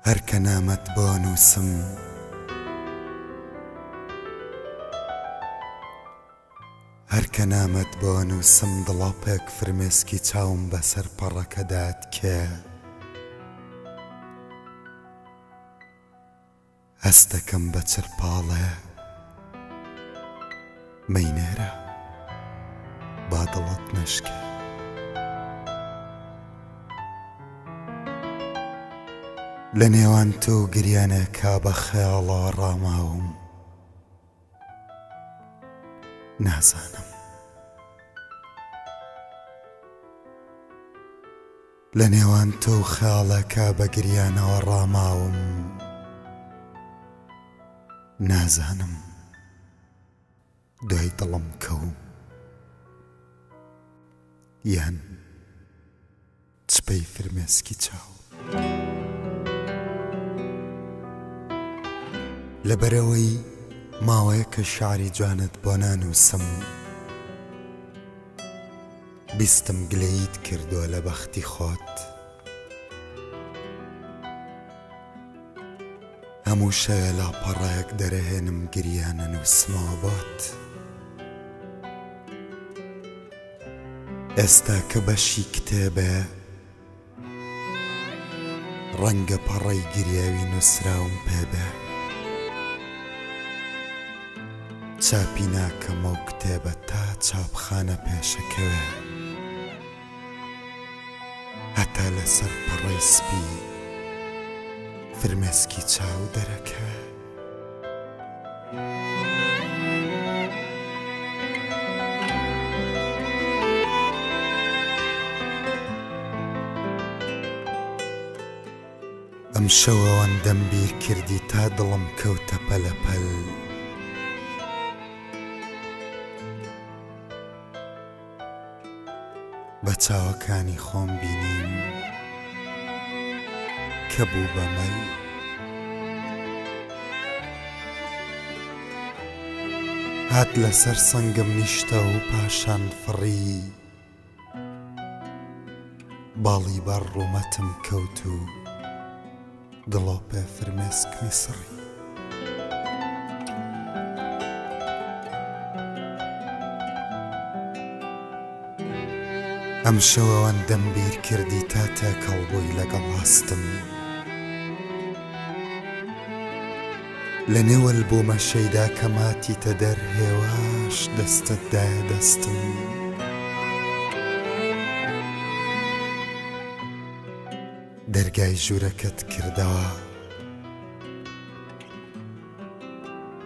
هەر کە نامەت بۆ نووسم. هەر کە نامەت بۆ نووسم دڵۆپێک فرمێسکی چاوم بەسەر پەڕەکەدا تکێ. هەستەکەم بە چرپاڵێ مەینێرە با دڵت نەشکێ. لە نێوان تۆ و گریانێکا بە خەیاڵەوە ڕاماوم نازانم. لە نێوان تۆ و خەیاڵێکا بە گریانەوە ڕاماوم نازانم دوای دڵم کەوم یان چپەی فرمێسکی چاو. لەبەرئەوەی ماوەیەکە شیعری جوانت بۆ نانووسم. بیستم گلەییت کردوە لە بەختی خۆت. هەموو شەوێ لاپەڕەیەک دەرەهێنم گریان ئەنووسمەوە بۆت. ئێستا کە بەشی کتێبێ. ڕەنگە پەڕەی گریاوی نووسراوم پێ بێ. چاپی ناکەم ئەو کتێبە تا چاپخانە پێشەکەوێ. هەتا لەسەر پەڕەی سپی فرمێسکی چاو دەرەکەوێ. ئەمشەو ئەوەندەم بیر کردی تا دڵم کەوتە پەلەپەل. بە چاوەکانی خۆم بینیم کە بوو بە مەل. هات لەسەر سنگم نیشتە و پاشان فڕی. باڵی بەر ڕوومەتم کەوت و دڵۆپێ فرمێسکمی سڕی. ئەمشەو ئەوەندەم بیر کردی تا تێکەڵ بووی لەگەڵ هەستم. لە نێو ئەلبوومە شەیدا کە ماتیتە دەر هێواش دەستت دایە دەستم. دەرگای ژوورەکەت کردەوە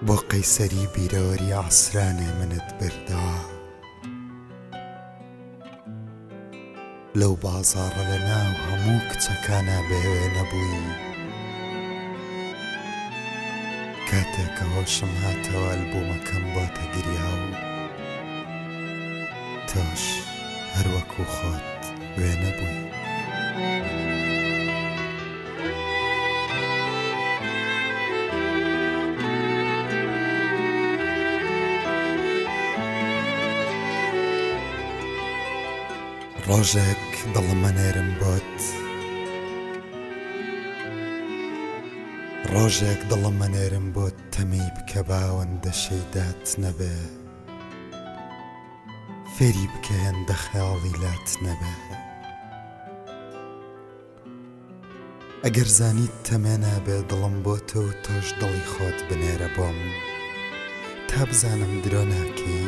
بۆ قەیسەری بیرەوەری عەسرانێ منت بردەوە. لەو بازاڕە لە ناو هەموو کچەکانا بێ وێنە بووی. کاتێ کە هۆشم هاتەوە ئەلبوومەکەم بۆتە گریا و تۆش هەر وەکوو خۆت وێنە بووی. ڕۆژێک دڵم ئەنێرم بۆت. ڕۆژێک دڵم ئەنێرم بۆت تەمێی بکە با ئەوەندە شەیدات نەبێ فێری بکە هێندە خەیاڵی لات نەبێ. ئەگەر زانیت تەمێ نابێ دڵم بۆ تۆ و تۆش دڵی خۆت بنێرە بۆم تا بزانم درۆ ناکەی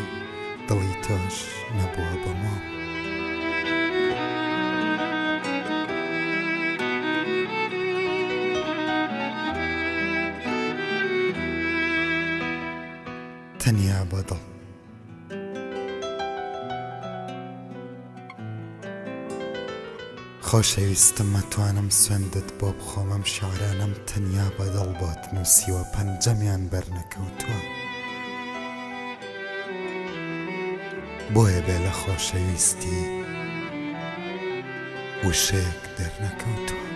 دڵی تۆش نەبووە بە مۆم. تەنیا بە دڵ. خۆشەویستم ئەتوانم سوێندت بۆ بخۆم ئەم شیعرانەم تەنیا بە دڵ بۆت نووسیوە پەنجەمیان بەرنەکەوتووە بۆیە بێ لە خۆشەویستی وشەیەک دەرنەکەوتووە.